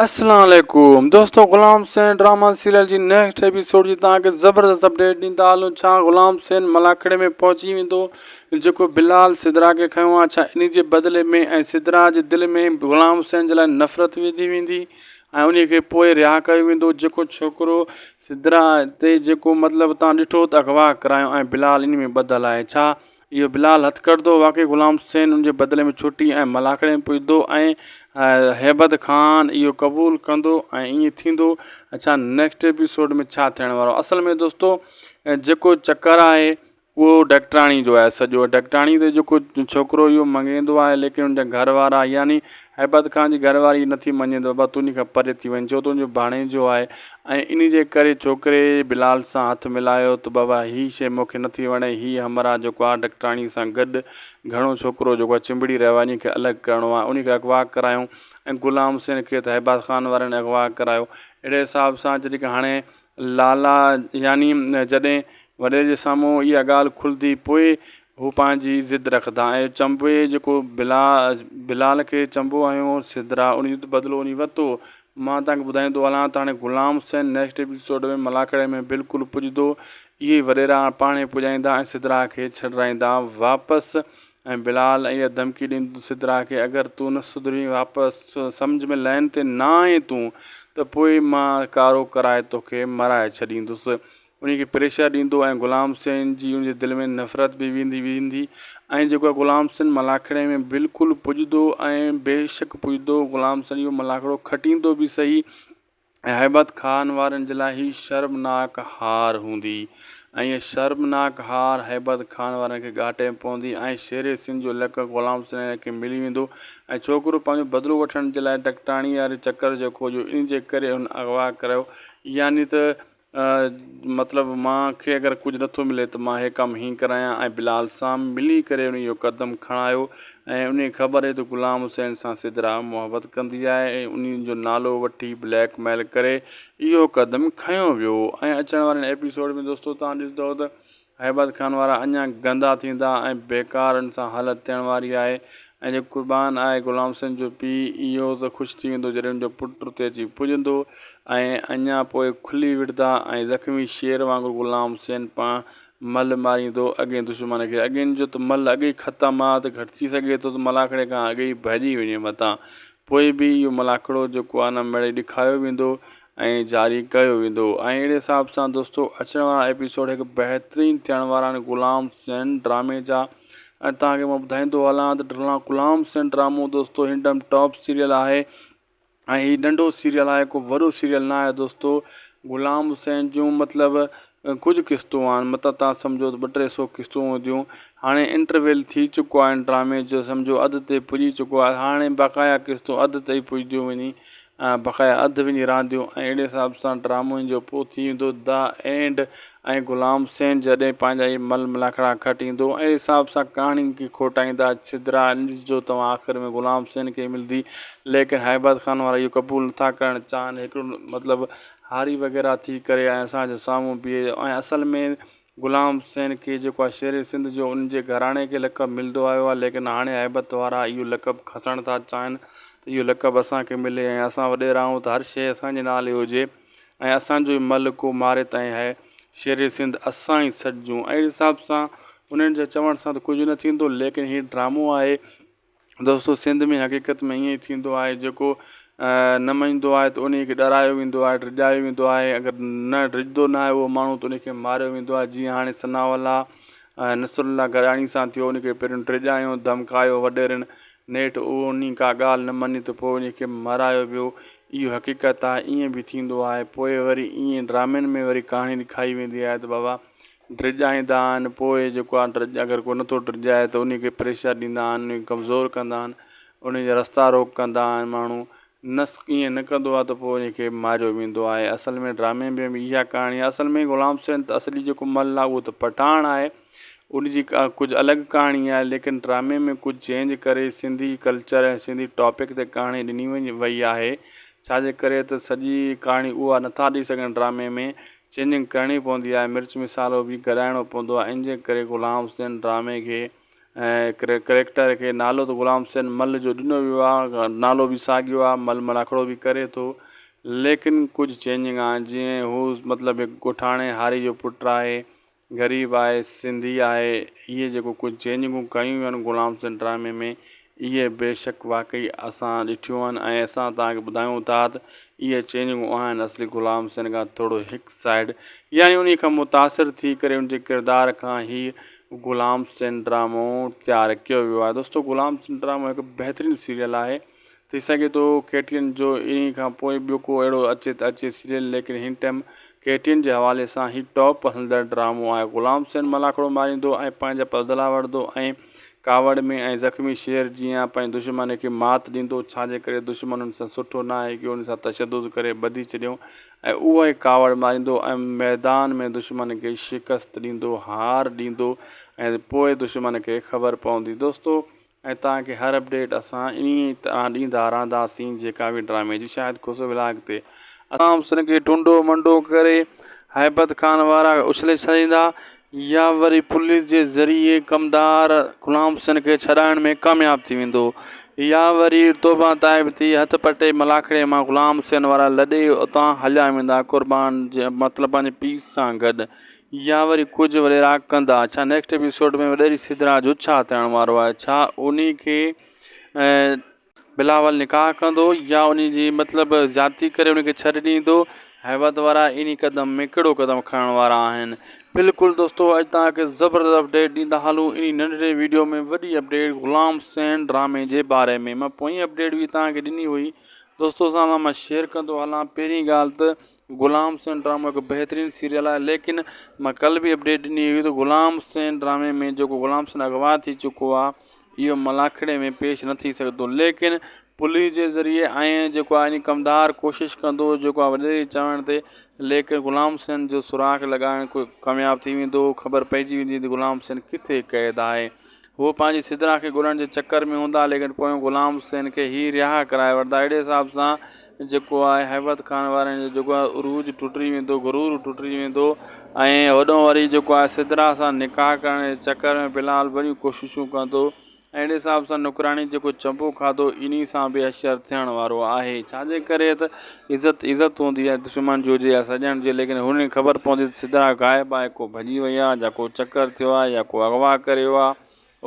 اسلام عليڪم دوستو غلام حسين ڊراما سيريل جي نيڪسٽ ايپيسوڊ جي توهان کي زبردست اپڊيٽ ڏيندا هلون ڇا غلام حسين ملاکڙي ۾ پهچي ويندو جيڪو بلال سدرا کي کنيو آهي ڇا انهي جي بدلي ۾ ۽ سدرا جي دل ۾ غلام حسين جي لاء نفرت وڌي ويندي ۽ انهي کي پوء رها ڪيو ويندو جيڪو ڇوڪرو سدرا تي جيڪو مطلب تان ڏٺو ته اغوا ڪرايو ۽ بلال انهي ۾ ٻڌل آهي ڇا اهو بلال هٿ ڪڍندو، واقعي غلام حسين ان جي بدلي ۾ ڇٽي ۽ ملاکڙي ۾ پڄندو ۽ هيبت خان اهو قبول ڪندو ۽ ائين ٿيندو. اڇا نيڪسٽ ايپيسوڊ ۾ ڇا ٿيڻ وارو اصل ۾ دوستو جيڪو چڪر آهي اهو ڊاڪٽراڻي جو آهي سڄو ڊاڪٽراڻي تي جيڪو ڇوڪرو اهو مڱيندو آهي ليڪن ان جا گهر وارا يعني هيبت خان جي گهر واري نٿي مڃي ته بابا تون ان کان پري ٿي وڃ ڇو تنهنجو ڀاڻيجو آهي ۽ انهي جي ڪري ڇوڪري بلال سان هٿ ملايو ته بابا هي شيء مون کي نٿي وڻي هي همراهه جيڪو آهي ڊڪٽراڻي سان گڏ گهڻو ڇوڪرو جيڪو آهي چنبڙي رهيو آهي انهي کي الڳ ڪرڻو آهي انهي کي اغوا ڪرايون ۽ غلام حسين کي ته هيبت خان وارن اغوا ڪرايو اهڙي حساب سان جڏهن هاڻي لالا يعني جڏهن وڏيري جي سامهون اها ڳالهه کلندي پوء هو پنهنجي ضد رکندا ۽ چنبي جيڪو بلال کي چنبو هنيو سدرا ان جو بدلو انهي ورتو مان توهان کي ٻڌائيندو هلان ته هاڻي غلام حسين نيڪسٽ ايپيسوڊ ۾ ملاکڙي ۾ بلڪل پڄندو اهي وڏيرا پاڻهي پڄائيندا ۽ سدرا کي ڇڏرائيندا واپس ۽ بلال اها ڌمڪي ڏيندو سدرا کي اگر تون نه سڌرين واپس سمجهه ۾ لائن تي نه آئين تون ته پوء مان ڪارو ڪرائي توکي مرائي ڇڏيندس انهي کي پريشر ڏيندو ۽ غلام حسين جي ان جي دل ۾ نفرت به ويندي ويندي ۽ جيڪو غلام حسين ملاکڙي ۾ بلڪل پڄندو ۽ بيشڪ پڄندو غلام حسين اهو ملاکڙو کٽيندو به صحيح ۽ هيبت خان وارن جي لاء هي شرمناڪ هار هوندي ۽ اها شرمناڪ هار هيبت خان وارن کي ڳاٽي ۾ پوندي ۽ شير سنڌ جو لقب غلام حسين کي ملي ويندو ۽ ڇوڪرو پنهنجو بدلو وٺڻ جي لاء ٽڪٽاڻي واري چڪر جيڪو جو ان جي ڪري هن اغوا ڪرايو يعني ته مطلب مان کي اگر ڪجهه نٿو ملي ته مان هي ڪم هين ڪرايان ۽ بلال سان ملي ڪري ان اهو قدم کڻايو ۽ ان کي خبر هئي ته غلام حسين سان سدرا محبت ڪندي آهي ۽ ان جو نالو وٺي بليڪ ميل ڪري اهو قدم کنيو ويو ۽ اچڻ وارن ايپيسوڊ ۾ دوستو توهان ڏسندو ته هيبت خان وارا اڃا گندا ٿيندا ۽ بيڪار ان سان حالت ٿيڻ واري آهي ۽ جيڪو قربان آهي غلام حسين جو پيء اهو ته خوش ٿي ويندو جڏهن ان جو پٽ اتي اچي پڄندو ۽ اڃا پوء کلي وڙهندا ۽ زخمي شير وانگر غلام حسين پاڻ ملهه ماريندو اڳئين دشمن کي اڳئين جو ته ملهه اڳئي ختم آ ته گهٽ ٿي سگهي ٿو ته ملاکڙي کان اڳئي ڀڄي وڃي متان پوء به اهو ملاکڙو جيڪو آهي نه مڙئي ڏکايو ويندو ۽ جاري ڪيو ويندو ۽ اهڙي حساب سان دوستو اچڻ وارا ايپيسوڊ هڪ بهترين ٿيڻ وارا آهن غلام حسين ڊرامي جا ۽ توهان کي مان ٻڌائيندو هلان ته غلام حسين ڊرامو دوستو هن ٽاپ سيريل آهي ۽ هي ننڍو سيريل آهي ڪو وڏو سيريل نه آهي دوستو غلام حسين جون مطلب ڪجهه قسطون آهن متان توهان سمجهو ته ٻه ٽي سو قسطون هونديون هاڻي انٽرويل ٿي چڪو آهي ان ڊرامي جو سمجهو اڌ تي پڄي چڪو آهي هاڻي بقايا قسطون اڌ تي ئي پڄنديون وڃي بقايا اڌ وڃي رهنديون ۽ اهڙي حساب سان ڊرامو جو پوء ٿي ويندو the and ۽ Ghulam حسين جڏهن پنهنجا اهي مل ملاکڙا کٽيندو اهڙي حساب سان ڪهاڻين کي کوٽائيندا ڇدرا ڏسجو توهان آخر ۾ غلام حسين کي ملندي ليڪن هيبت خان وارا اهو قبول نٿا ڪرڻ چاهن هڪڙو مطلب هاري وغيره ٿي ڪري ۽ اسان جي سامهون بيهي ۽ اصل ۾ غلام حسين کي جيڪو آهي شير سنڌ جو ان جي گهراڻي کي لقب ملندو آيو آهي ليڪن هاڻي هيبت وارا اهو لقب کسڻ ٿا چاهين ته اهو لقب اسان کي ملي ۽ اسان وڏيرا آهيون ته هر شيء اسان جي نالي هجي ۽ اسان جو ئي ملڪ ڪو ماري تائين آهي شير سنڌ اسان ئي سڏجون اهڙي حساب سان انهن جي چوڻ سان ته ڪجهه نه ٿيندو ليڪن هي ڊرامو آهي دوستو سنڌ ۾ حقيقت ۾ ائين ئي ٿيندو آهي جيڪو نه مڃندو آهي ته انهي کي ڏرايو ويندو آهي ڊڄايو ويندو آهي اگر نه ڊڄندو نه آهي اهو ماڻهو ته ان کي ماريو ويندو آهي جيئن هاڻي ثناء الله نصر الله گڏاڻي سان ٿيو ان کي پهريون ڊڄايو ڌمڪايو وڏيرن نيٺ اهو انهي ڪا ڳالهه نه مڃي ته پوء ان کي مارايو ويو اهو حقيقت آهي ائين به ٿيندو آهي پوء وري ائين ڊرامن ۾ وري ڪهاڻي ڏکائي ويندي آهي ته بابا ڊڄائيندا آهن پوء جيڪو آهي ڊڄ اگر ڪو نٿو ڊڄائي ته انهي کي پريشر ڏيندا آهن انهي کي ڪمزور ڪندا آهن انهي جا رستا روڪ ڪندا آهن ماڻهو نس ائين نه ڪندو آهي ته پوء انهي کي ماريو ويندو آهي اصل ۾ ڊرامي ۾ به اها ڪهاڻي آهي اصل ۾ غلام حسين ته اصلي جيڪو مل آهي اهو ته پٺاڻ آهي ان جي ڪا ڪجهه الڳ ڪهاڻي آهي ليڪن ڊرامي ۾ ڪجهه چينج ڪري سنڌي ڪلچر ۽ سنڌي ٽاپڪ تي ڪهاڻي ڏني وڃي وئي آهي ڇاجي ڪري ته سڄي ڪهاڻي اها نٿا ڏئي سگهن ڊرامي ۾ چينجنگ ڪرڻي پوندي آهي مرچ مصالحو به گڏائڻو پوندو آهي ان جي ڪري غلام حسين ڊرامي کي ۽ ڪريڪٽر کي نالو ته غلام حسين مل جو ڏنو ويو آهي نالو به ساڳيو آهي مل ملاکڙو به ڪري ٿو ليڪن ڪجهه چينجنگ آهن جيئن هو مطلب هڪ ڳوٺاڻي هاري جو پٽ آهي غريب آهي سنڌي آهي اهي جيڪو ڪجهه چينجنگون ڪيون ويون آهن غلام حسين ڊرامي ۾ اهي بيشڪ واقعي اسان ڏٺيون آهن ۽ اسان توهان کي ٻڌايون ٿا ته اهي چينجنگون آهن اصلي غلام حسين کان ٿورو هڪ سائيڊ يعني انهي کان متاثر ٿي ڪري ان جي ڪردار کان هي غلام حسين ڊرامو تيار ڪيو ويو آهي دوستو غلام حسين ڊرامو هڪ بهترين سيريل آهي ٿي سگهي ٿو ڪي ٽي اين جو انهي کان پوء ٻيو ڪو اهڙو اچي ته اچي سيريل ليڪن هن ٽائيم ڪي ٽي اين جي حوالي سان هي ٽاپ هلندڙ ڊرامو آهي غلام حسين ملاکڙو ماريندو ۽ پنهنجا بدلا وٺندو ۽ ڪاوڙ ۾ ۽ زخمي شير جيان پنهنجي دشمن کي مات ڏيندو ڇاجي ڪري دشمن ان سان سٺو ناهي ڪيو ان سان تشدد ڪري ٻڌي ڇڏيو ۽ اهو ئي ڪاوڙ ماريندو ۽ ميدان ۾ دشمن کي شڪست ڏيندو، هار ڏيندو ۽ پوء دشمن کي خبر پوندي. دوستو ۽ توهان کي هر اپڊيٽ اسان انهي طرح ڏيندا رهنداسين جيڪا به ڊرامي جي شاهد کوسو ولاگ تي اسان حسن کي ٽنڊو منڊو ڪري هيبت خان وارا اڇلي ڇڏيندا يا وري پوليس جي ذريعي ڪمدار غلام حسين کي ڇڏائڻ ۾ ڪامياب ٿي ويندو يا وري توبه تائب ٿي هٿ پٽي ملاکڙي مان غلام حسين وارا لڏي اتان هليا ويندا قربان جي مطلب پنهنجي پيء سان گڏ يا وري ڪجهه وڏيرا ڪندا ڇا نيڪسٽ ايپيسوڊ ۾ وڏيري سڌرا جو ڇا ٿيڻ وارو آهي ڇا انهي کي بلاول نڪاح ڪندو يا انهي جي مطلب زيادتي ڪري ان کي ڇڏي ڏيندو هيبت وارا انهي قدم ۾ ڪهڙو قدم کڻڻ وارا آهن بلڪل دوستو اڄ توهان کي زبردست اپڊيٽ ڏيندا هلون انهي ننڍڙي ويڊيو ۾ وڏي اپڊيٽ غلام حسين ڊرامي جي باري ۾ مان پوئين اپڊيٽ به توهان کي ڏني هئي دوستو سان مان شيئر ڪندو هلان پهرين ڳالهه ته غلام حسين ڊرامو هڪ بهترين سيريل آهي ليڪن مان ڪل به اپڊيٽ ڏني هئي ته غلام حسين ڊرامي ۾ جيڪو غلام حسين اغوا ٿي چڪو آهي اهو ملاکڙي ۾ پيش نه ٿي سگهندو ليڪن پوليس جي ذريعي ۽ جيڪو آهي ڪمدار ڪوشش ڪندو جيڪو آهي وڏيري جي چوڻ تي ليڪن غلام حسين جو سوراخ لڳائڻ ڪامياب ٿي ويندو خبر پئجي ويندي ته غلام حسين ڪٿي قيد آهي هو پنهنجي سدرا کي ڳولڻ جي چڪر ۾ هوندا ليڪن پويان غلام حسين کي هي رها ڪرائي وٺندا اهڙي حساب سان جيڪو آهي هيبت خان وارن جو جيڪو آهي عروج ٽٽي ويندو غرور ٽٽي ويندو ۽ هوڏانهن وري جيڪو آهي سدرا سان نڪاح ڪرڻ جي چڪر ۾ بلال وڏيون ڪوششون ڪندو اهڙي حساب سان نوڪراڻي جيڪو چنبو کاڌو انهي سان به حشر ٿيڻ وارو آهي ڇاجي ڪري ته عزت عزت هوندي آهي دشمن جو هجي يا سڄڻ جو ليڪن هن کي خبر پوندي ته سدرا غائب آهي ڪو ڀڄي وئي آهي يا ڪو چڪر ٿيو آهي يا ڪو اغوا ڪري ويو آهي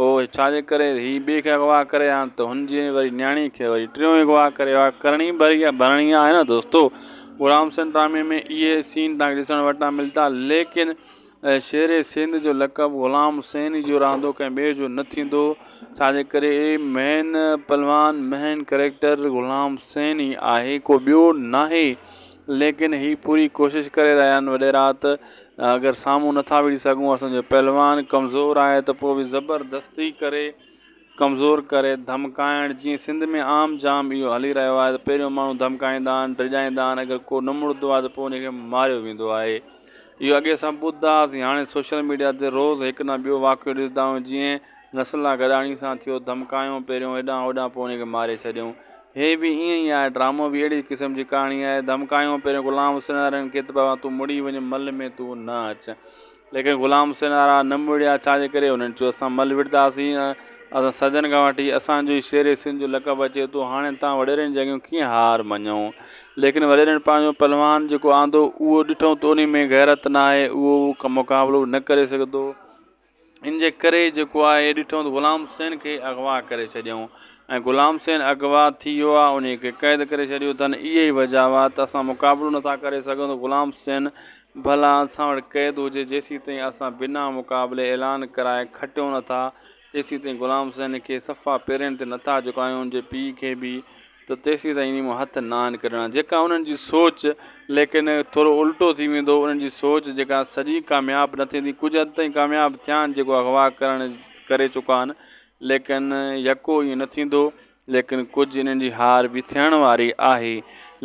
او ڇا جي ڪري هي ٻئي کي اغوا ڪري هاڻ ته هن جي وري نياڻي کي وري ٽيون اغوا ڪري ويو آهي ڪرڻي ڀري ڀرڻي آهي نه دوستو غلام حسين ڊرامي ۾ اهي سين تان کي ڏسڻ وٽان ملتا ليڪن شير سنڌ جو لقب غلام حسين ئي جو رهندو ڪنهن ٻئي جو نه ٿيندو ڇا جي ڪري مين پهلوان مين ڪريڪٽر غلام حسين ئي آهي ڪو ٻيو ناهي ليڪن هي پوري ڪوشش ڪري رهيا آهن وڏيرا ته اگر سامهون نٿا وڙهي سگهون اسان جو پهلوان ڪمزور آهي ته پوء به زبردستي ڪري ڪمزور ڪري ڌمڪائڻ جيئن سنڌ ۾ عام جام اهو هلي رهيو آهي ته پهريون ماڻهو ڌمڪائيندا آهن ڊڄائيندا آهن اگر ڪو نه مڙندو آهي ته پوء ان کي ماريو ويندو آهي اهو اڳي اسان ٻڌندا هئاسين هاڻي سوشل ميڊيا تي روز هڪ نه ٻيو واقعو ڏسندا آهيون جيئن نصرالله گڏاڻي سان ٿيو ڌمڪايو پهريون هيڏانهن هوڏانهن پوء ان کي ماري ڇڏيائون هي به ائين ئي آهي ڊرامو به اهڙي قسم جي ڪهاڻي آهي ڌمڪايو پهريون غلام حسين وارن کي ته بابا تون مڙي وڃ مل ۾ تون نه اچ ليڪن غلام حسين وارا نه مڙيا ڇا جي ڪري انهن چيو اسان مل وڙهنداسين اسان صدين کان وٺي اسان جو ئي شير سنڌ جو لقب اچي ٿو هاڻي تان وڏيرن جي اڳيون ڪيئن هار مڃون ليڪن وڏيرن پنهنجو پهلوان جيڪو آندو اهو ڏٺو ته انهي ۾ غيرت ناهي اهو مقابلو نه ڪري سگهندو ان جي ڪري جيڪو آهي ڏٺو ته غلام حسين کي اغوا ڪري ڇڏيائون ۽ غلام حسين اغوا ٿي ويو آهي انهي کي قيد ڪري ڇڏيو اٿن اهي ئي وجه هئا ته اسان مقابلو نٿا ڪري سگهون ته غلام حسين ڀلا اسان وٽ قيد هجي جيسين تائين اسان بنا مقابلي اعلان ڪرائي کٽيو نٿا تيسين تائين غلام حسين کي صفا پيرن تي نٿا جهڪايون ان جي پيء کي به ته تيسين تائين انهي مان هٿ ناهن ڪڍڻا جيڪا انهن جي سوچ ليڪن ٿورو الٽو ٿي ويندو انهن جي سوچ جيڪا سڄي ڪامياب نه ٿيندي ڪجهه حد تائين ڪامياب ٿيا آهن جيڪو اغوا ڪرڻ ڪري چڪا آهن ليڪن يڪو ائين نه ٿيندو ليڪن ڪجهه انهن جي هار به ٿيڻ واري آهي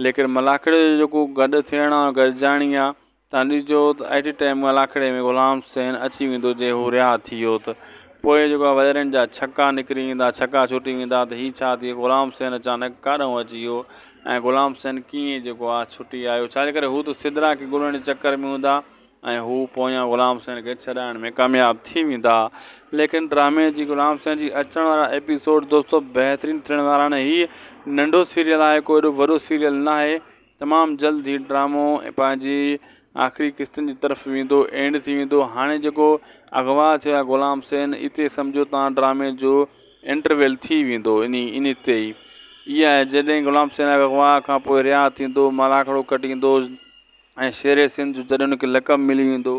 ليڪن ملاکڙي جو جيڪو گڏ ٿيڻ آهي گڏجاڻي آهي تان ڏسجو ته ايٽ اي ٽائيم ملاکڙي ۾ غلام حسين اچي ويندو جي هو رها ٿي ويو ته پوء جيڪو آهي وڏيرن جا ڇڪا نڪري ويندا ڇڪا ڇٽي ويندا ته هي ڇا ٿي غلام حسين اچانڪ ڪاڏانهن اچي ويو ۽ غلام حسين ڪيئن جيڪو آهي ڇٽي آيو ڇا جي ڪري هو ته سدرا کي ڳولڻ جي چڪر ۾ هوندا. ۽ هو پويان غلام حسين کي ڇڏائڻ ۾ ڪامياب ٿي ويندا ليڪن ڊرامي جي غلام حسين جي اچڻ وارا ايپيسوڊ دوستو بهترين ٿيڻ وارا آهن هي ننڍو سيريل آهي ڪو ايڏو وڏو سيريل نه آهي تمام جلد هي ڊرامو پنهنجي آخري قسطن جي طرف ويندو اينڊ ٿي ويندو هاڻي جيڪو اغوا ٿيو آهي غلام حسين اتي سمجهو تان ڊرامي جو انٽرويل ٿي ويندو انهي انهي تي ئي اها آهي جڏهن غلام حسين اغوا کان پوء رها ٿيندو ملاکڙو ڪٽيندو ۽ شير سنڌ جو جڏهن ان کي لقب ملي ويندو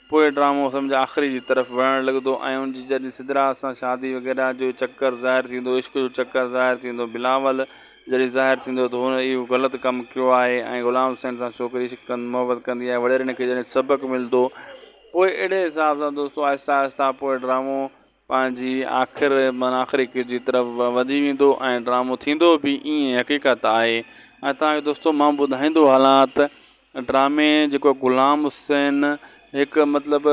پوء ڊرامو سمجهه آخري جي طرف وڃڻ لڳندو ۽ ان جي جڏهن سدرا سان شادي وغيره جو چڪر ظاهر ٿيندو عشق جو چڪر ظاهر ٿيندو بلاول جڏهن ظاهر ٿيندو ته هن اهو غلط ڪم ڪيو آهي ۽ غلام حسين سان ڇوڪري عشق ڪند محبت ڪندي آهي وڏيرن کي جڏهن سبق ملندو پوء اهڙي حساب سان دوستو آهستي آهستي پوء ڊرامو پنهنجي آخر معنيٰ آخري قسط جي طرف وڌي ويندو ۽ ڊرامو ٿيندو به ائين حقيقت آهي ۽ توهان کي دوستو مان ٻڌائيندو هلان ته ڊرامي جيڪو غلام حسين هڪ مطلب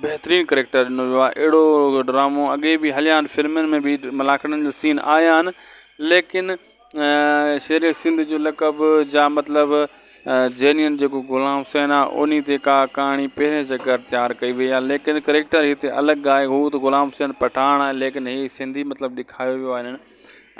بهترين ڪريڪٽر ڏنو ويو آهي اهڙو ڊرامو اڳي به هليا آهن فلمن ۾ به ملاکڙن جو سين آيا آهن ليڪن شير سنڌ جو لقب جا مطلب جينين جيڪو غلام حسين آ انهي تي ڪا ڪهاڻي پهرين چڪر تيار ڪئي وئي آ ليڪن ڪريڪٽر هتي الڳ آهي هو ته غلام حسين پٺاڻ آهي ليڪن هي سنڌي مطلب ڏيکايو ويو آهي هنن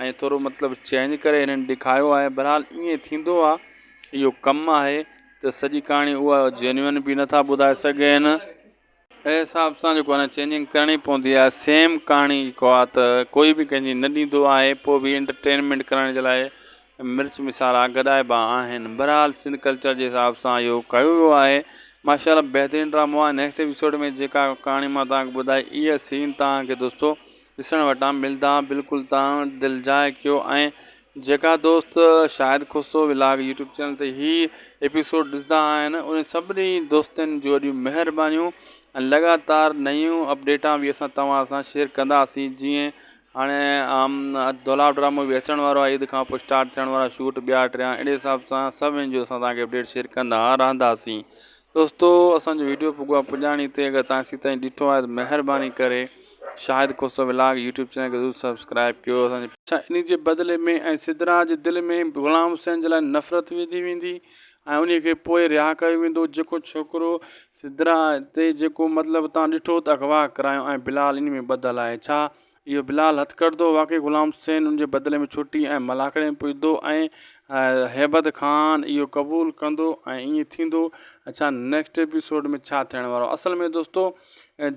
۽ ٿورو مطلب چينج ڪري هنن ڏيکايو آهي بهرحال ائين ٿيندو آ اهو ڪم آهي ته سڄي ڪهاڻي اها جينيون به نٿا ٻڌائي سگهن اهڙي حساب سان جيڪو آهي نه چينجنگ ڪرڻي پوندي آهي سيم ڪهاڻي جيڪو آهي ته ڪوئي به ڪنهن جي نه ڏيندو آهي پوء به انٽرٽينمينٽ ڪرڻ جي لاء مرچ مصالحا گڏائبا آهن بهرحال سنڌ ڪلچر جي حساب سان اهو ڪيو ويو آهي ماشاء الله بهترين ڊرامو آهي نيڪسٽ ايپيسوڊ ۾ جيڪا ڪهاڻي مان توهان کي ٻڌائي اها سين توهان کي دوستو ڏسڻ وٽان ملدا بلڪل توهان دل جاء ڪيو ۽ جيڪا دوست Shahid Khoso vlog YouTube channel تي هي ايپيسوڊ ڏسندا آهن انهن سڀني دوستن جون وڏيون مهربانيون ۽ لڳاتار نيون اپڊيٽان به اسان توهان سان شيئر ڪنداسين جيئن هاڻي دولاب ڊرامو به اچڻ وارو آهي عيد کان پوء اسٽارٽ ٿيڻ وارا شوٽ ٻيا ٽيا اهڙي حساب سان سڀني جو اسان توهان کي اپڊيٽ شيئر ڪندا رهنداسين دوستو اسان جو ويڊيو پڳو آهي پڄاڻي تي اگر توهان ايسي تائين ڏٺو آهي ته مهرباني ڪري Shahid Khoso vlog YouTube channel کي ضرور سبسڪرائب ڪيو اسان جي ڇا انهي جي بدلي ۾ ۽ سدرا جي دل ۾ غلام حسين جي لاء نفرت وڌي ويندي ۽ انهي کي پوء رها ڪيو ويندو جيڪو ڇوڪرو سدرا تي جيڪو مطلب تان ڏٺو ته اغوا ڪرايو ۽ بلال انهي ۾ ٻڌل آهي ڇا اهو بلال هٿ ڪڍندو واقعي غلام حسين ان جي بدلي ۾ ڇٽي ۽ ملاکڙي ۾ پڄندو ۽ هيبت خان اهو قبول ڪندو ۽ ائين ٿيندو اڇا نيڪسٽ ايپيسوڊ ۾ ڇا ٿيڻ وارو اصل ۾ دوستو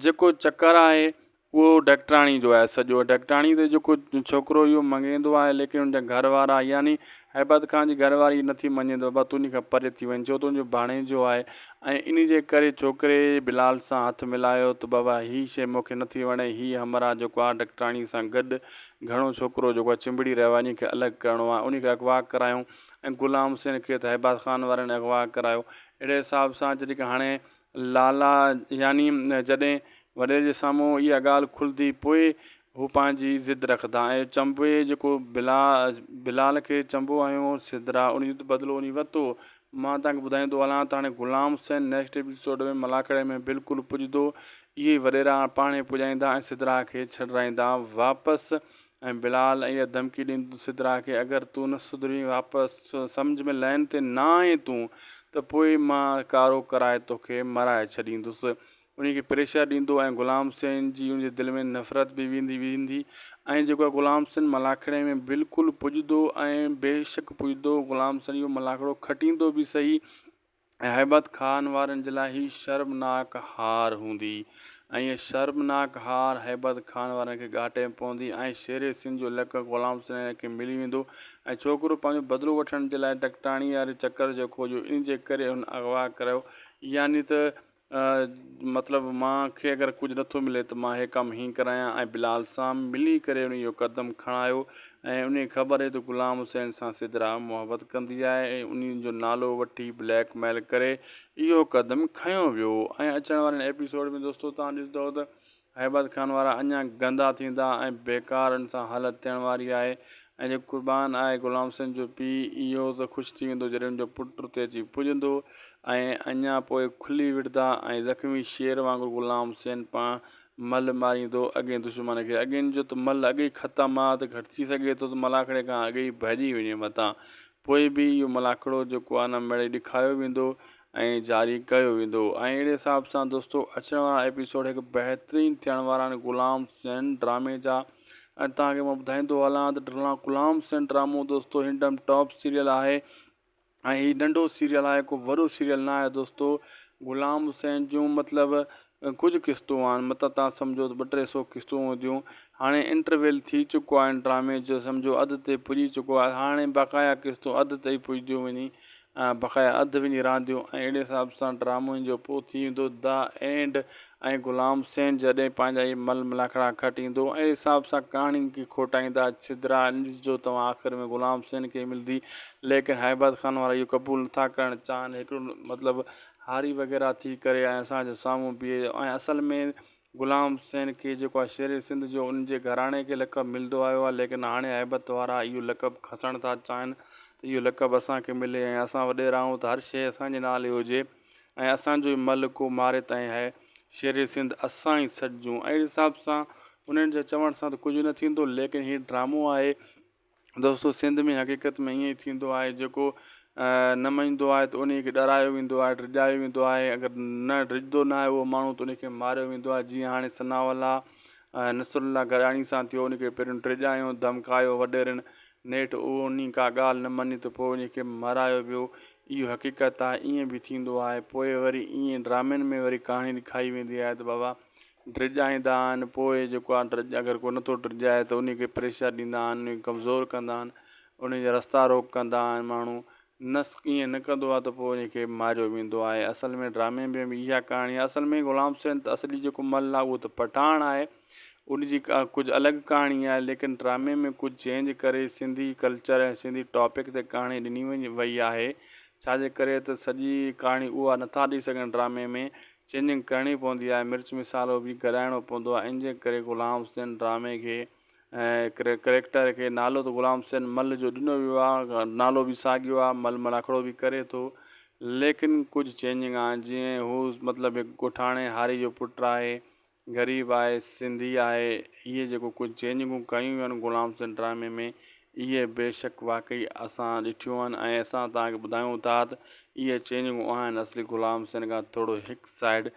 جيڪو چڪر آهي اهو ڊاڪٽراڻي جو آهي سڄو ڊاڪٽراڻي تي جيڪو ڇوڪرو اهو مڱيندو آهي ليڪن ان جا گهر وارا يعني هيبت خان جي گهر واري نٿي مڃي ته بابا تون ان کان پري ٿي وڃ ڇو تنهنجو ڀاڻيجو آهي ۽ ان جي ڪري ڇوڪري بلال سان هٿ ملايو ته بابا هي شي مونکي نٿي وڻي هي همراهه جيڪو آهي ڊاڪٽراڻي سان گڏ گهڻو ڇوڪرو جيڪو آهي چنبڙي رهيو آهي ان کي الڳ ڪرڻو آهي ان کي اغوا ڪرايون ۽ غلام حسين کي ته هيبت خان وارن اغوا ڪرايو اهڙي حساب سان جڏهن هاڻي لالا يعني جڏهن وڏيري جي سامهون اها ڳالهه کلندي پوء هو پنهنجي ضد رکندا ۽ چنبي جيڪو بلال کي چنبو هنيو سدرا ان جو بدلو انهي ورتو. مان توهان کي ٻڌائيندو هلان ته هاڻي غلام حسين نيڪسٽ ايپيسوڊ ۾ ملاکڙي ۾ بلڪل پڄندو اهي وڏيرا پاڻهي پڄائيندا ۽ سدرا کي ڇڏرائيندا واپس ۽ بلال اها ڌمڪي ڏيندو سدرا کي اگر تون نه سڌرين واپس سمجهه ۾ لائين تي نه آئين تون ته پوء مان ڪارو ڪرائي توکي مرائي ڇڏيندس انهي کي پريشر ڏيندو ۽ غلام حسين جي ان جي دل ۾ نفرت به ويندي ويندي ۽ جيڪو غلام حسين ملاکڙي ۾ بلڪل پڄندو ۽ بيشڪ پڄندو غلام حسين اهو ملاکڙو کٽيندو به سهي ۽ هيبت خان وارن جي لاء هي شرمناڪ هار هوندي ۽ اها شرمناڪ هار هيبت خان وارن کي ڳاٽي ۾ پوندي ۽ شير سنڌ جو لقب غلام حسين کي ملي ويندو ۽ ڇوڪرو پنهنجو بدلو وٺڻ جي لاء ٽڪٽاڻي واري چڪر جيڪو جو ان جي ڪري هن اغوا ڪرايو يعني ته مطلب مان کي اگر ڪجهه نٿو ملي ته مان هي ڪم هين ڪرايان ۽ بلال سان ملي ڪري ان اهو قدم کڻايو ۽ ان کي خبر هئي ته غلام حسين سان سدرا محبت ڪندي آهي ۽ ان جو نالو وٺي بليڪ ميل ڪري اهو قدم کنيو ويو ۽ اچڻ وارن ايپيسوڊ ۾ دوستو توهان ڏسندو ته هيبت خان وارا اڃا گندا ٿيندا ۽ بيڪار ان سان حالت ٿيڻ واري آهي ۽ جيڪو قربان آهي غلام حسين جو پيء اهو ته خوش ٿي ويندو جڏهن ان جو پٽ اتي اچي پڄندو ۽ اڃا پوء کلي وڙهندا ۽ زخمي شير وانگر غلام حسين پاڻ ملهه ماريندو اڳئين دشمن کي اڳئين جو ته ملهه اڳئي ختم آ ته گهٽ ٿي سگهي ٿو ته ملاکڙي کان اڳئي ڀڄي وڃي متان پوء به اهو ملاکڙو جيڪو آ نه مڙئي ڏکايو ويندو. ۽ جاري ڪيو ويندو ۽ اهڙي حساب سان دوستو اچڻ وارا ايپيسوڊ هڪ بهترين ٿيڻ وارا آهن غلام حسين ڊرامي جا ۽ توهان کي مان ٻڌائيندو هلان ته غلام حسين ڊرامو دوستو هن ٽائيم ٽاپ سيريل آهي ۽ هي ننڍو سيريل آهي ڪو وڏو سيريل نه آهي دوستو غلام حسين جون مطلب ڪجهه قسطون آهن مطلب تان سمجهو ته ٻه ٽي سو قسطون هونديون هاڻي انٽرويل ٿي چڪو آهي ڊرامي جو سمجهو اڌ تي پڄي چڪو آهي هاڻي بقايا قسطون اڌ تي ئي پڄنديون وڃي بقايا اڌ وڃي رهنديون ۽ اهڙي حساب سان ڊرامو جو پوء ٿي ويندو the and ۽ Ghulam حسين جڏهن پنهنجا اهي مل ملاکڙا کٽيندو ۽ اهڙي حساب سان ڪهاڻين کي کوٽائيندا ڇدرا ڏسجو توهان آخر ۾ غلام حسين کي ملدي ليڪن هيبت خان وارا اهو قبول نٿا ڪرڻ چاهن هڪڙو مطلب هاري وغيره ٿي ڪري ۽ اسان جي سامهون بيهي ۽ اصل ۾ غلام حسين کي جيڪو آهي شير سنڌ جو ان جي گهراڻي کي لقب ملندو آيو آهي ليڪن هاڻي هيبت وارا اهو لقب کسڻ ٿا چاهين ته اهو لقب اسان کي ملي ۽ اسان وڏيرا آهيون ته هر شيء اسان جي نالي هجي ۽ اسان جو ئي مل ڪو ماري تائين هي شير سنڌ اسان ئي سڏجون اهڙي حساب سان انهن جي چوڻ سان ته ڪجهه نه ٿيندو ليڪن هي ڊرامو آهي دوستو سنڌ ۾ حقيقت ۾ ائين ئي ٿيندو آهي جيڪو نه مڃيندو آهي ته انهي کي ڏرايو ويندو آهي ڊڄايو ويندو آهي اگر نه ڊڄندو نه آهي اهو ماڻهو ته ان کي ماريو ويندو آهي جيئن هاڻي ثناء الله نصر الله گڏاڻي سان ٿيو ان کي پهريون ڊڄايو ڌمڪايو وڏيرن نيٺ اهو انهي ڪا ڳالهه نه مڃي ته پوء ان کي مارايو ويو اهو حقيقت آهي ائين به ٿيندو آهي پوء وري ائين ڊرامن ۾ وري ڪهاڻي ڏکائي ويندي آهي ته بابا ڊڄائيندا آهن پوء جيڪو آهي ڊڄ اگر ڪو نٿو ڊڄائي ته انهي کي پريشر ڏيندا آهن انهي کي ڪمزور ڪندا آهن انهي جا رستا روڪ ڪندا آهن ماڻهو نه ائين نه ڪندو آهي ته پوء انهي کي ماريو ويندو آهي اصل ۾ ڊرامي ۾ به اها ڪهاڻي آهي اصل ۾ غلام حسين ته اصلي جيڪو مل آهي اهو ته پٺاڻ آهي ان جي ڪا ڪجهه الڳ ڪهاڻي آهي ليڪن ڊرامي ۾ ڪجهه چينج ڪري سنڌي ڪلچر ۽ سنڌي ٽاپڪ تي ڪهاڻي ڏني وڃي وئي آهي ڇاجي ڪري ته سڄي ڪهاڻي اها نٿا ڏئي سگهن ڊرامي ۾ چينجنگ ڪرڻي پوندي آهي مرچ مصالحو به گڏائڻو پوندو آهي ان جي ڪري غلام حسين ڊرامي کي ۽ ڪريڪٽر کي نالو ته غلام حسين مل جو ڏنو ويو آهي نالو به ساڳيو آهي مل ملاکڙو به ڪري ٿو ليڪن ڪجهه چينجنگ آهن جيئن هو مطلب هڪ ڳوٺاڻي هاري جو پٽ آهي غريب آهي سنڌي آهي اهي جيڪو ڪجهه چينجنگون ڪيون ويون آهن غلام حسين ڊرامي ۾ اهي بيشڪ واقعي اسان ڏٺيون آهن ۽ اسان توهان کي ٻڌايون ٿا ته اهي چينجنگون آهن اصلي غلام حسين کان ٿورو هڪ سائيڊ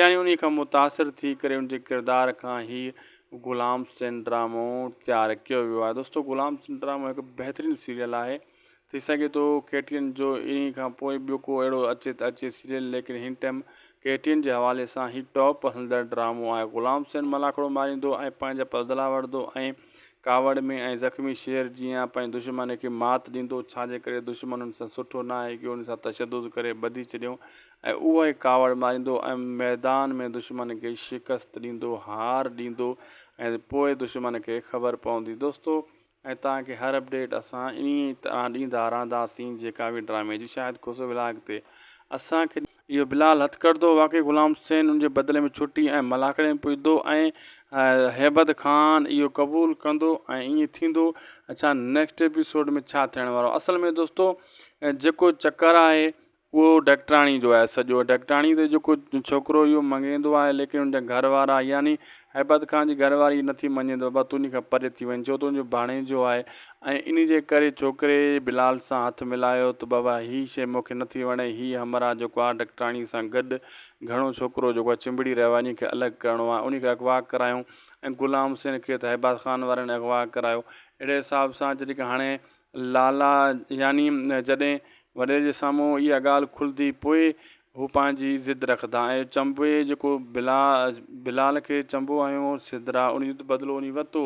يعني انهي کان متاثر ٿي ڪري ان جي ڪردار کان هي غلام حسين ڊرامو تيار ڪيو ويو آهي دوستو غلام حسين ڊرامو هڪ بهترين سيريل آهي ٿي سگهي ٿو ڪي ٽي اين جو انهي کان پوء ٻيو ڪو اهڙو اچي ته اچي سيريل ليڪن هن ٽائيم ڪي ٽي اين جي حوالي سان هي ٽاپ هلندڙ ڊرامو آهي غلام حسين ملاکڙو ماريندو ۽ پنهنجا بدلا وٺندو ۽ ڪاوڙ ۾ ۽ زخمي شير جيان پنهنجي دشمن کي مات ڏيندو ڇا جي ڪري دشمن ان سان سٺو نه آهي ڪي ان سان تشدد ڪري ٻڌي ڇڏيون ۽ اهو ئي ڪاوڙ ماريندو ۽ ميدان ۾ دشمن کي شڪست ڏيندو هار ڏيندو ۽ پوء دشمن کي خبر پوندي دوستو ۽ توهان کي هر اپڊيٽ اسان انهي طرح ڏيندا رهنداسين جيڪا به ڊرامي جي شاهد کوسو ولاگ تي اسان کي اهو بلال هٿ ڪڍندو واقعي غلام حسين ان جي بدلي ۾ ڇٽي ۽ ملاکڙي ۾ پڄندو ۽ هيبت خان اهو قبول ڪندو ۽ ائين ٿيندو اڇا نيڪسٽ ايپيسوڊ ۾ ڇا ٿيڻ وارو اصل ۾ دوستو جيڪو چڪر آهي اهو ڊاڪٽراڻي جو آهي سڄو ڊاڪٽراڻي ته جيڪو ڇوڪرو اهو مڱيندو آهي ليڪن ان جا گهر وارا يعني هيبت خان جي گهر واري نٿي مڃي ته بابا تون ان کان پري ٿي وڃ ڇو ته ان جو ڀاڻيجو آهي ۽ ان جي ڪري ڇوڪري بلال سان هٿ ملايو ته بابا هي شي مون کي نٿي وڻي هي همراهه جيڪو آهي ڊاڪٽراڻي سان گڏ گهڻو ڇوڪرو جيڪو آهي چنبڙي رهيو آهي ان کي الڳ ڪرڻو آهي ان کي اغوا ڪرايون ۽ غلام حسين کي ته هيبت خان وارن اغوا ڪرايو اهڙي حساب سان جڏهن هاڻي لالا يعني جڏهن وڏيري جي سامهون اها ڳالهه کلندي پوء هو پنهنجي ضد رکندا ۽ چنبي جيڪو بلال کي چنبو هنيو سدرا ان جو بدلو انهي ورتو.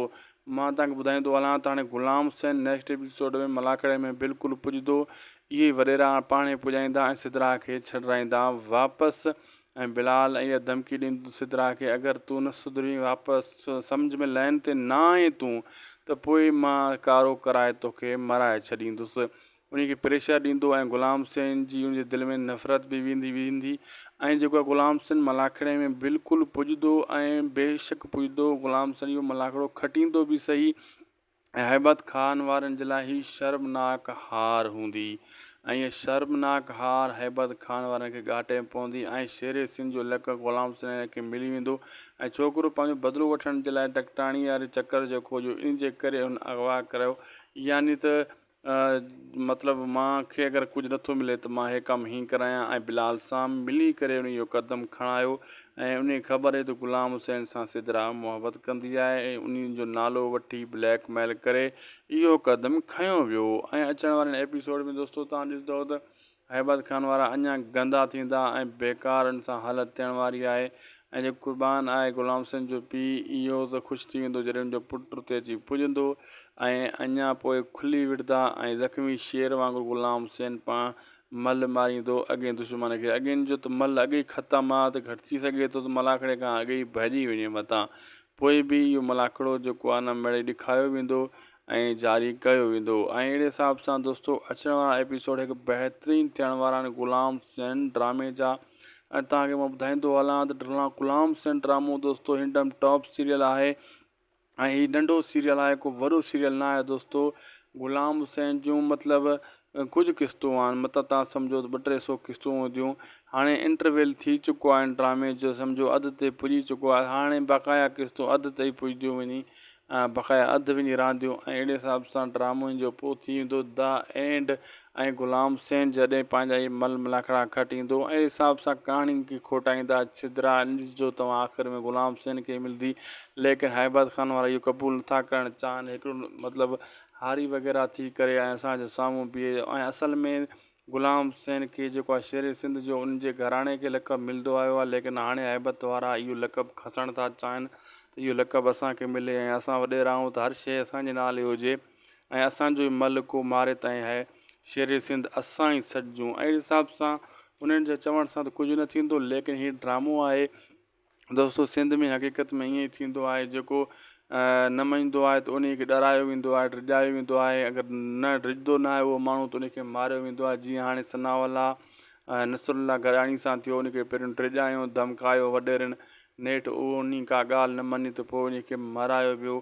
مان توهان کي ٻڌائيندو هلان ته هاڻي غلام حسين نيڪسٽ ايپيسوڊ ۾ ملاکڙي ۾ بلڪل پڄندو اهي وڏيرا پاڻهي پڄائيندا ۽ سدرا کي ڇڏرائيندا واپس ۽ بلال اها ڌمڪي ڏيندو سدرا کي اگر تون نه سڌرين واپس سمجهه ۾ لائين تي نه آئين تون ته پوء مان ڪارو ڪرائي توکي مرائي ڇڏيندس انهي کي پريشر ڏيندو ۽ غلام حسين جي ان جي دل ۾ نفرت به ويندي ويندي ۽ جيڪو غلام حسين ملاکڙي ۾ بلڪل پڄندو ۽ بيشڪ پڄندو غلام حسين اهو ملاکڙو کٽيندو به سهي ۽ هيبت خان وارن جي لاء هي شرمناڪ هار هوندي ۽ اها شرمناڪ هار هيبت خان وارن کي ڳاٽي ۾ پوندي ۽ شير سنڌ جو لقب غلام حسين کي ملي ويندو ۽ ڇوڪرو پنهنجو بدلو وٺڻ جي لاء ٽڪٽاڻي واري چڪر جيڪو جو ان جي ڪري هن اغوا ڪرايو يعني ته. مطلب مان کي اگر ڪجهه نٿو ملي ته مان هي ڪم هين ڪرايان ۽ بلال سان ملي ڪري ان اهو قدم کڻايو ۽ ان کي خبر هئي ته غلام حسين سان سدرا محبت ڪندي آهي ۽ ان جو نالو وٺي بليڪ ميل ڪري اهو قدم کنيو ويو ۽ اچڻ وارن ايپيسوڊ ۾ دوستو تان ڏسندو ته هيبت خان وارا اڃا گندا ٿيندا ۽ بيڪار ان سان حالت ٿيڻ واري آهي ۽ جيڪو قربان آهي غلام حسين جو پيء اهو ته خوش ٿي ويندو جڏهن ان جو پٽ اتي اچي پڄندو ۽ اڃا پوء کلي وڙهندا ۽ زخمي شير وانگر غلام حسين پاڻ ملهه ماريندو اڳئين دشمن کي اڳئين جو ته ملهه اڳئي ختم آ ته گهٽ ٿي سگهي ٿو ته ملاکڙي کان اڳئي ڀڄي وڃي متان پوء به اهو ملاکڙو جيڪو آهي نه مڙئي ڏکايو ويندو ۽ جاري ڪيو ويندو ۽ اهڙي حساب سان دوستو اچڻ وارا ايپيسوڊ هڪ بهترين ٿيڻ وارا آهن غلام حسين ڊرامي جا ۽ توهان کي مان ٻڌائيندو هلان ته غلام حسين ڊرامو دوستو هن ٽائيم ٽاپ سيريل آهي ۽ هي ننڍو سيريل آهي ڪو وڏو سيريل نه آهي دوستو غلام حسين جون مطلب ڪجهه قسطون آهن متان توهان سمجهو ته ٻه ٽي سو قسطون هونديون هاڻي انٽرويل ٿي چڪو آهي ان ڊرامي جو سمجهو اڌ تي پڄي چڪو آهي هاڻي بقايا قسطون اڌ تي ئي پڄنديون وڃي بقايا اڌ وڃي رهنديون ۽ اهڙي حساب سان ڊرامو جو پوء ٿي ويندو the and ۽ Ghulam حسين جڏهن پنهنجا هي مل ملاکڙا کٽيندو اهڙي حساب سان ڪهاڻين کي کوٽائيندا ڇدرا ڏسجو توهان آخر ۾ غلام حسين کي ملندي ليڪن هيبت خان وارا اهو قبول نٿا ڪرڻ چاهن هڪڙو مطلب هاري وغيره ٿي ڪري ۽ اسان جي سامهون بيهي ۽ اصل ۾ غلام حسين کي جيڪو آهي شير سنڌ جو ان جي گهراڻي کي لقب ملندو آيو آهي ليڪن هاڻي هيبت وارا اهو لقب کسڻ ٿا چاهين ته اهو لقب اسان کي ملي ۽ اسان وڏيرا آهيون ته هر شيء اسان جي نالي هجي ۽ اسان جو ئي ملڪ ڪو ماري تائين آهي شير سنڌ اسان ئي سڏجون اهڙي حساب سان انهن جي چوڻ سان ته ڪجهه نه ٿيندو ليڪن هي ڊرامو آهي دوستو سنڌ ۾ حقيقت ۾ ائين ئي ٿيندو آهي جيڪو نه مڃندو آهي ته انهي کي ڏرايو ويندو آهي ڊڄايو ويندو آهي اگر نه ڊڄندو نه آهي اهو ماڻهو ته ان کي ماريو ويندو آهي جيئن هاڻي ثناء الله نصر الله گڏاڻي سان ٿيو ان کي پهريون ڊڄايو ڌمڪايو وڏيرن نيٺ اهو انهي ڪا ڳالهه نه مڃي ته پوء ان کي مارايو ويو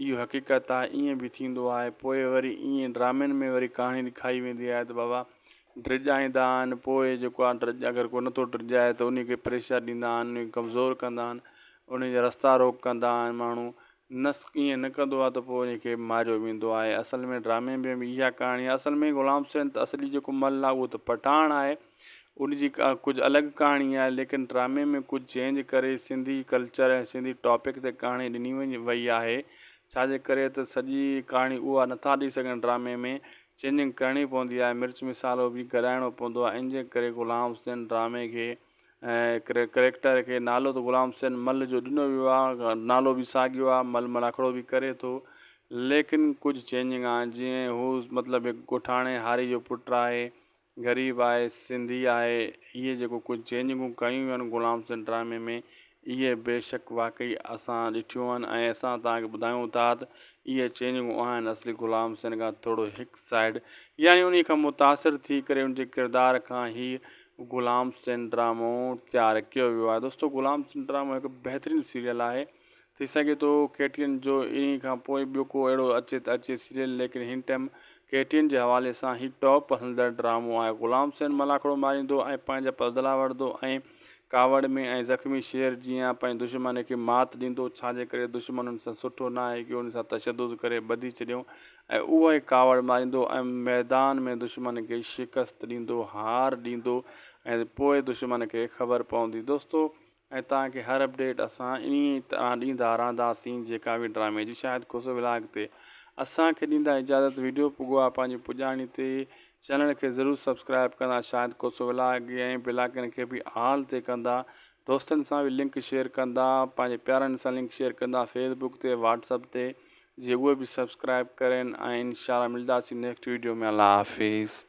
اهو حقيقت آهي ائين به ٿيندو آهي پوء وري ائين ڊرامن ۾ وري ڪهاڻي ڏکائي ويندي آهي ته بابا ڊڄائيندا آهن پوء جيڪو آهي ڊڄ اگر ڪو نٿو ڊڄائي ته انهي کي پريشر ڏيندا آهن انهي کي ڪمزور ڪندا آهن انهي جا رستا روڪ ڪندا آهن ماڻهو نس ائين نه ڪندو آهي ته پوء انهي کي ماريو ويندو آهي اصل ۾ ڊرامي ۾ به اها ڪهاڻي آهي اصل ۾ غلام حسين ته اصلي جيڪو مل آهي اهو ته پٺاڻ آهي ان جي ڪجهه الڳ ڪهاڻي آهي ليڪن ڊرامي ۾ ڪجهه چينج ڪري سنڌي ڪلچر ۽ سنڌي ٽاپڪ تي ڪهاڻي ڏني وڃي وئي آهي ڇاجي ڪري ته سڄي ڪهاڻي اها نٿا ڏئي سگهن ڊرامي ۾ چينجنگ ڪرڻي پوندي آهي مرچ مصالحو به گڏائڻو پوندو آهي ان جي ڪري غلام حسين ڊرامي کي ۽ ڪريڪٽر کي نالو ته غلام حسين مل جو ڏنو ويو آهي نالو به ساڳيو آهي مل ملاکڙو به ڪري ٿو ليڪن ڪجهه چينجنگ آهن جيئن هو مطلب هڪ ڳوٺاڻي هاري جو پٽ آهي غريب آهي سنڌي آهي اهي جيڪو ڪجهه چينجنگون ڪيون ويون آهن غلام حسين ڊرامي ۾ اهي بيشڪ واقعي اسان ڏٺيون آهن ۽ اسان توهان کي ٻڌايون ٿا ته اهي چينجنگون آهن اصلي غلام حسين کان ٿورو هڪ سائيڊ يعني انهي کان متاثر ٿي ڪري ان جي ڪردار کان هي غلام حسين ڊرامو تيار ڪيو ويو آهي دوستو غلام حسين ڊرامو هڪ بهترين سيريل آهي ٿي سگهي ٿو ڪي ٽي اين جو انهي کان پوء ٻيو ڪو اهڙو اچي ته اچي سيريل ليڪن هن ٽائيم ڪي ٽي اين جي حوالي سان هي ٽاپ هلندڙ ڊرامو آهي غلام حسين ملاکڙو ماريندو ۽ پنهنجا بدلا وٺندو ۽ ڪاوڙ ۾ ۽ زخمي شير جيان پنهنجي دشمن کي مات ڏيندو ڇاجي ڪري دشمن ان سان سٺو ناهي ڪيو ان سان تشدد ڪري ٻڌي ڇڏيو ۽ اهو ئي ڪاوڙ ماريندو ۽ ميدان ۾ دشمن کي شڪست ڏيندو هار ڏيندو ۽ پوء دشمن کي خبر پوندي دوستو ۽ توهان کي هر اپڊيٽ اسان انهي طرح ڏيندا رهنداسين جيڪا به ڊرامي جي شاهد کوسو ولاگ تي اسان کي ڏيندا اجازت ويڊيو پڳو آ پنهنجي پڄاڻي تي چينل کي ضرور سبسڪرائب ڪندا شاهد کوسو ولاگ ۽ بلاڪن کي به آل تي ڪندا دوستن سان به لنڪ شيئر ڪندا پنهنجي پيارن سان لنڪ شيئر ڪندا فيس بڪ تي واٽس اپ تي جي اهي به سبسڪرائب ڪرين ۽ انشاءالله ملداسين نيڪسٽ ويڊيو ۾ الله حافظ.